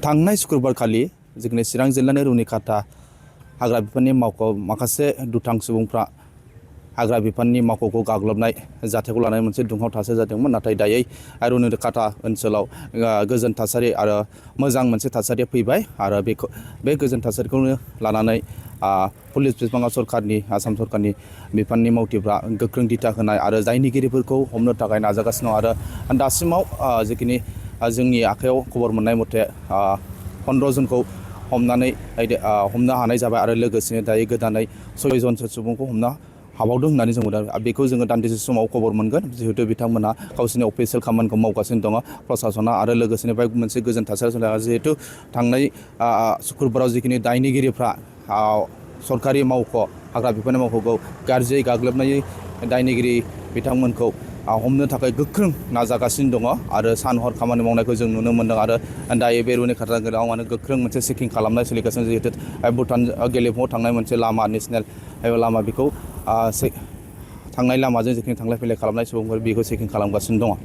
थांनाय शुक्रबार खालि जोंनि चिरां जिल्लानि रुनिखाता हाग्रा बिफाननि मावख' माखासे दुथां सुबुंफ्रा हाग्रा बिफाननि मावख'खौ गाग्लोबनाय जाथायखौ लानानै मोनसे दुंहाव थासारि जादोंमोन। नाथाय दायो रुनिखाता ओनसोलाव गोजोन थासारि आरो मोजां मोनसे थासारिया फैबाय आरो बे गोजोन थासारिखौनो लानानै पुलिस बिफाना आसाम सरकारनि बिफाननि मावथिफ्रा गोख्रों दिथा होनाय आरो दायनिगिरिफोरखौ हमनो थाखाय नाजागासिनो दं आरो दासिमाव जिखिनि जोंनि आखायाव खबर मोननाय मथे 15 जनखौ हमनो हानाय जाबाय आरो लोगोसेनो दायो गोदानै 6 जनसो सुबुंखौ हमनो हाबावदों होननानै जों बुंदों। बेखौ जोङो दान्दिसे समाव खबर मोनगोन, जिहेतु बिथांमोना गावसोरनि अफिसियेल खामानिखौ मावगासिनो दङ प्रसासना आरो लोगोसेनो बेवहाय मोनसे गोजोन थासारि सोलिगासिनो। जिहेतु थांनाय शुक्रबाराव जिखिनि दायनिगिरिफ्रा सरकारि मावख' हाग्रा बिफाननि मावख'खौ गाज्रियै गाग्लोबनायनि दायनिगिरि बिथांमोनखौ हमनो थाखाय गोख्रों नाजागासिनो दङ आरो सान हर खामानि मावनायखौ जों नुनो मोन्दों आरो दायो बे रुनिखाता गोलाव गोख्रों मोनसे चेकिं खालामनाय सोलिगासिनो। जिहेतु भुटान गेलेफुआव थांनाय मोनसे लामा नेसनेल लामा बेखौ थांनाय लामाजों जिखिनि थांलाय फैलाय खालामनाय सुबुंफोर बेखौ चेकिं खालामगासिनो दङ।